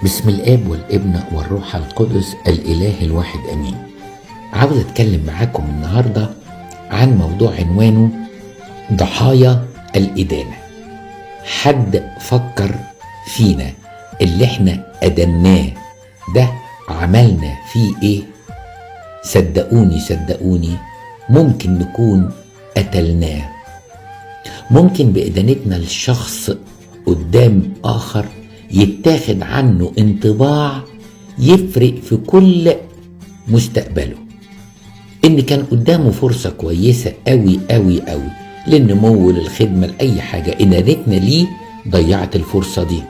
بسم الاب والابن والروح القدس الاله الواحد امين. عاوز اتكلم معاكم النهارده عن موضوع عنوانه ضحايا الادانه. حد فكر فينا اللي احنا ادناه ده عملنا فيه ايه؟ صدقوني صدقوني ممكن نكون قتلناه. ممكن بإدانتنا للشخص قدام آخر يتاخد عنه انطباع يفرق في كل مستقبله، إن كان قدامه فرصة كويسة أوي أوي أوي للنمو للخدمة لأي حاجة، إدانتنا ليه ضيعت الفرصة دي.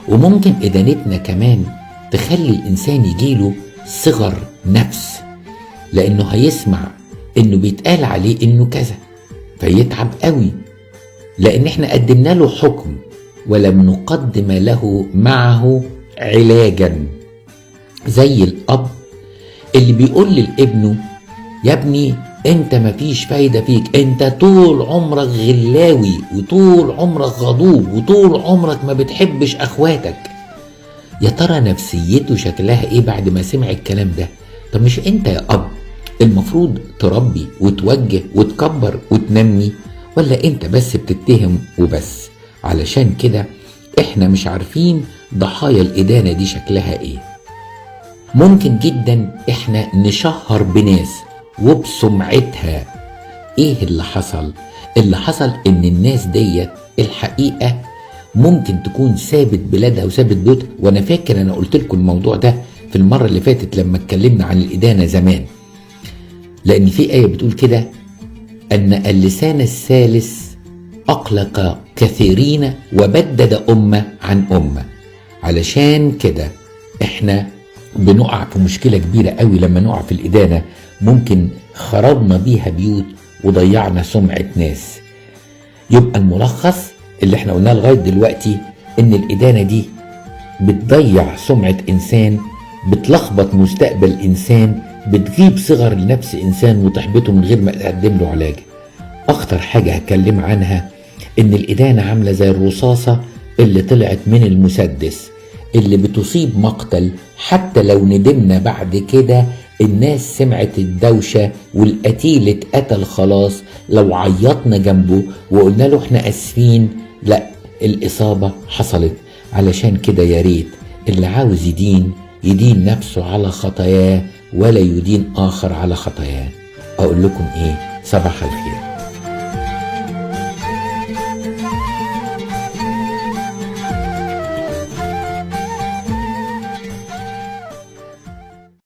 وممكن إدانتنا كمان تخلي الإنسان يجيله صغر نفس، لأنه هيسمع إنه بيتقال عليه إنه كذا فيتعب قوي، لأن احنا قدمنا له حكم ولم نقدم له معه علاجا. زي الأب اللي بيقول لابنه يا ابني انت مفيش فايدة فيك، انت طول عمرك غلاوي وطول عمرك غضوب وطول عمرك ما بتحبش اخواتك. يا ترى نفسيته شكلها ايه بعد ما سمع الكلام ده؟ طب مش انت يا اب المفروض تربي وتوجه وتكبر وتنمي، ولا انت بس بتتهم وبس؟ علشان كده احنا مش عارفين ضحايا الإدانة دي شكلها ايه. ممكن جدا احنا نشهر بناس وبسمعتها. ايه اللي حصل؟ اللي حصل ان الناس ديت الحقيقة ممكن تكون سابت بلادها وسابت بيوتها. وانا فاكر انا قلت لكم الموضوع ده في المرة اللي فاتت لما اتكلمنا عن الإدانة زمان، لان في آية بتقول كده ان اللسان الثالث أقلق كثيرين وبدد أمة عن أمة. علشان كده احنا بنقع في مشكلة كبيرة قوي لما نقع في الإدانة، ممكن خربنا بيها بيوت وضيعنا سمعة ناس. يبقى الملخص اللي احنا قلناه لغاية دلوقتي ان الإدانة دي بتضيع سمعة إنسان، بتلخبط مستقبل إنسان، بتجيب صغر لنفس إنسان وتحبطه من غير ما تقدم له علاج. أخطر حاجة هتكلم عنها إن الإدانة عاملة زي الرصاصة اللي طلعت من المسدس اللي بتصيب مقتل، حتى لو ندمنا بعد كده الناس سمعت الدوشة والقتيل اتقتل خلاص، لو عيطنا جنبه وقلنا له احنا أسفين، لا الإصابة حصلت. علشان كده يا ريت اللي عاوز يدين يدين نفسه على خطاياه ولا يدين آخر على خطاياه. أقول لكم إيه، صباح الخير.